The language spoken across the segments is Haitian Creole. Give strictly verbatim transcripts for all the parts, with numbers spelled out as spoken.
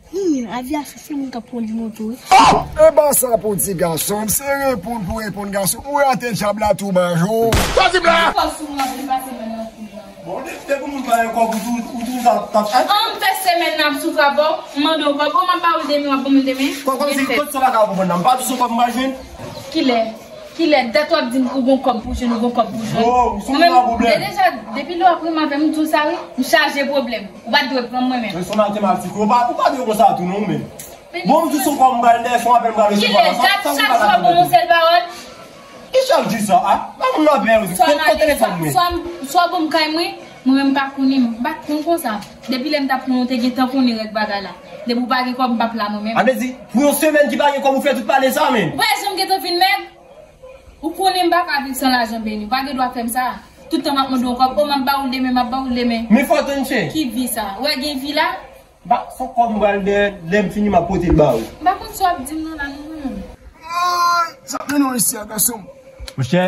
Hmm, avyasyon se moun k ap kondi moto wi. Oh! E pa sa pou di gason, m se reponn pou reponn gason. Ou rate djab la tou majo. Sa di m la! Fò sou mwen, li pase men nan kou nan. Bon, de, de pou moun pa yon kòb ou tou, ou tou sa tap. An, m fè semèn nan ap soufri avè w, m mande w kòb, ou m ap ba ou l demen, w ap ban m l demen. Kòb, kòb si, kot sa pa ka konprann nan, m pa di se kòb m pa jwenn. Kilè? Kilè? Dat w ap di m ou gon kòb pou jwenn, ou gon kòb pou jwenn. Yo, ou sou mwen pwoblèm. Deja, depi lè w ap rim avè m, m di w sa wi, m chaje pwoblèm. Ou pa t dwe pran m mwen menm. Mwen se matematik, ou pa, ou pa dwe konsa tou non, men. Bon, m di sou kòb m pral dèyè, se yon apèl m pral resevwa la. Kilè? Dat chak jou w ap ban m yon sèl pawòl. Ki chak jou sa, a? Ba moun lapè, yo. Swa m ale, swa, swa m, swa w ban m kay mwen, mwen menm m pa konnen, m pa t konn konsa. Depi lè m t ap konnen, w te gentan konnen règ bagay la. Depi w pa gen kòb, m p ap la mwen menm. A vle di, pou yon semèn ki pa gen kòb, ou fè tout pale sa, men. Ou pa janm gentan vin mèg? Ou konnen m pa ka viv san lajan beni. Ou pa gen dwa fè m sa. Tout tan m ap mande w kòb, o, m ap ba ou l demen, m ap ba ou l demen. Men fò w tann chen. Ki vi sa? Ou wè gen vi la? Ba, se yon kòb m pral dèyè, lè m fini, m ap pote l ba ou. M pa konn sa w ap di m nan la, non, non. Ay, sa mennen w isi a, gason m. Monchè,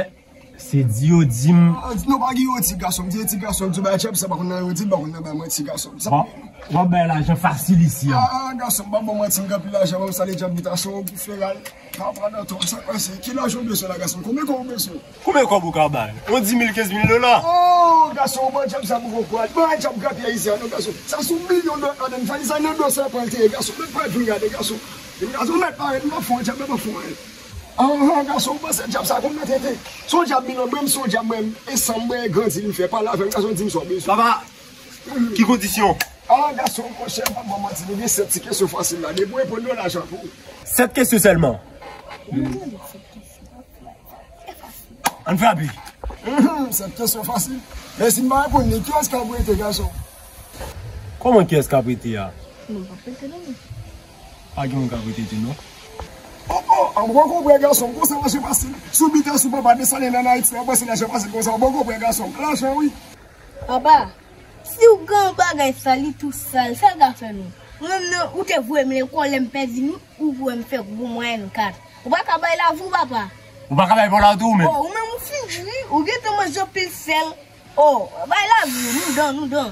se di yo di m. Ah, non, pa gen yo di, gason m. Di yo di, gason m. Di yo bay djab, sa pa konn nan yo di, pa konn nan bay manti, gason m. Sa w ap bay lajan fasil isi a. Ah, gason m, pa ban m manti, m gen anpil lajan, ban m sale djab bitasyon, ou pou feray. Papa nan tòm, sa k pase? Ki lajan w bezwen la, gason? Konbyen kòb ou bezwen? Konbyen kòb ou ka bay? Yon dis mil, kenz mil dola? Oh, gason, ou ban djab sa pou kòb. Ban djab grapye ayisyen an, non, gason. Sa sou milyon dola ladan, fè sa nan do sèpan l te ye, gason. Mèt parèt vin gade, gason. Gason, mèt parèt, m p ap fè yon djab, m p ap fè yon. Anhan, gason, ou panse djab sa konn nan tete? Se yon djab milyon, mwen, m se yon djab, mwen, e san m, mwen, grandi, li fè. Pale avè m, gason, di m sa w bezwen. Papa, ki kondisyon? Ah, gason, monchè, m p ap ba w manti, nou gen sèt ti kesyon fasil la. Depi w reponn yo, lajan pou ou. Sèt kesyon sèlman. Ann frape. Mhm, sèt kesyon fasil. Men si m pa reponn li, kiyès k ap rete, gason? Kòman kiyès k ap rete a? Non, pa prete non. Pa gen moun k ap rete tou, non. Oh, oh, an bon konprann, gason, konsa mache fasil. Sou biten, sou papa, desann nan Ayiti, an panse lajan fasil konsa, an bon konprann, gason. Lajan, wi. Papa, si w gen yon bagay sal, li tou sal, sa l ka fè nou? Mwen menm nan, ou te voye m lekòl, lè m pèdi nou, ou voye m fè gwo mwayèn kat. Ou pa ka bay lavi w, papa. Ou pa ka bay pa w la tou, ou menm? Oh, ou menm ou fin dri, ou gentan manje anpil sèl. Oh, bay lavi w, nou dan, nou dan.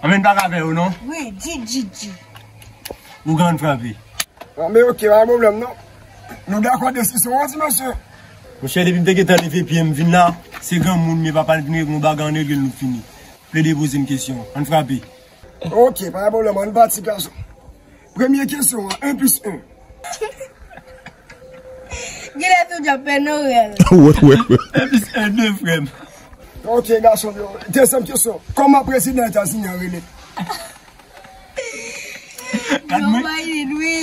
Anben, n pa ka fè yo, non? Wi, di, di, di. Ou gen ann frape. Ah, men oke, pa gen pwoblèm non. Nou dakò desizyon an, ti mesye. Monchè, depi m te gentan leve pye m vin la, se granmoun, men papa l vin regle yon bagay an regle l, nou fini. Plede poze m kesyon. Ann frape. Oke, pa gen pwoblèm, ann pati, gason. Premye kesyon an, en plis en. Genlè tou djab pè nan rèl. Wè, wè, wè. En plis en, de, frè m. Oke, gason yo. Dezyèm kesyon. Kòman prezidan Etazini an rele? Gad mwen. Joe Biden, wi.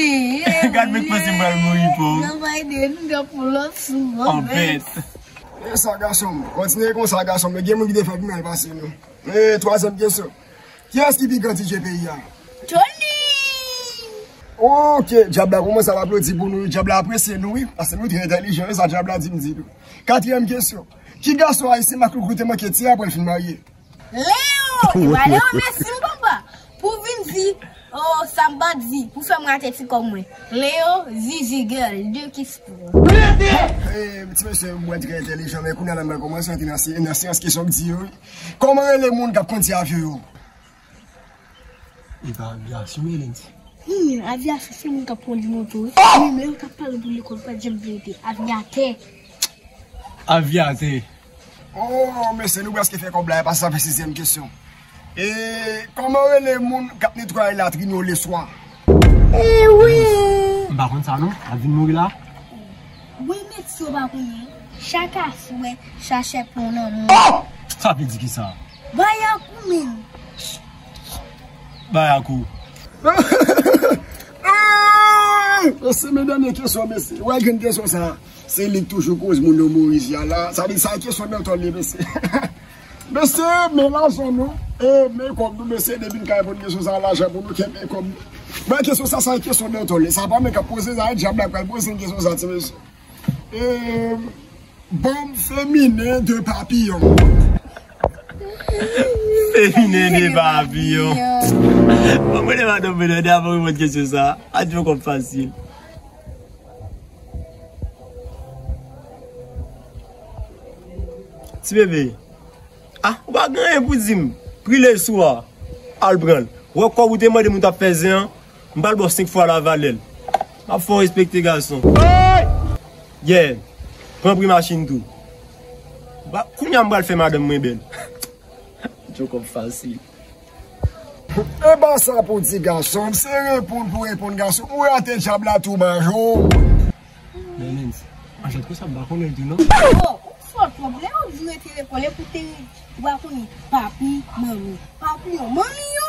Gad mwen k panse m pral mouri pou ou. Joe Biden, nou gen pou lòt sou anbèt. E sa, gason m. Kontinye konsa, gason m. Gen moun ki te fè pi mal pase nou. E twazyèm kesyon. Kiyès ki pi gran D J peyi a? Tony! Oke, djab la kòmanse ap aplodi pou nou. Djab la apresye nou, wi. Paske nou trè entèlijan, e sa djab la di m di nou. Katriyèm kesyon. Ki gason ayisyen Maklouklou te manke tiye apre l fin marye? Leo! E pa Leo, mèsi m papa. Pou vin di, oh, sa m pa di, pou fè m rate ti kòb mwen. Leo, Zizi girl, de kis pou ou. E, ti mesye, mwen trè entèlijan, men kounye a la m pral kòmanse antre nan sy-, nan syans kesyon k di yo, wi. Kòman rele moun k ap kondi avyon yo? E pa avyasyon, men, Lendi. Hmm, avyasyon se moun k ap kondi moto, wi. Menm lè yo t ap pale pou lekòl, pa t janm verite. Avyatè. Avyatè. Oh, mesye, nou prèske fè kòb la, e pa sa fè sizyèm kesyon. E kòman rele moun k ap netwaye latrin yo leswa? E wi. M pa konn sa, non. L ap vin mouri la. Wi, men si w pa konnen, chak aswè, chache pou lanmou. Oh! Sa vle di kisa? Bayakou, men. Bayakou. Ah! Se men dènye kesyon, mesye. Wè, grenn kesyon sa. Se li k toujou koz moun yo mouri jodi a la. Sa vle di sa kesyon dòtò li, mesye. Mesye, men lajan nou. E, men kòb nou, mesye, depi n ka reponn kesyon sa, lajan pou nou kenbe kòb nou. Mwen kesyon sa, sa kesyon dòtò li. Sa pa mwen k ap poze, sa e djab la k pral poze n kesyon sa, ti mesye. E, banm feminen de papiyon. Feminen de papiyon. Bon, mwen, madanm, mwen, avan reponn kesyon sa. Adyo kòb fasil. Ti bebe. Ah, ou pa gen anyen pou di m. Pri leswa. Al pran l. Wè kòb ou te mande m ou t ap fè zen an. M pral ba w senk fwa la valè l. M ap fè w respekte gason. Yeah. Pran pri machin tou. Ba, kounye a m pral fè madanm mwen bèl. Djokòb fasil. E pa sa pou ti gason, se reponn pou reponn gason. Ou rate djab la tou majo. Bèlens, anfèt, konsa m pa konnen l tou non. Oh, ou fò twòp. Lè yo di rete lekòl, e pou te ou pa konnen papi, manmi. Papi yo, manmi yo.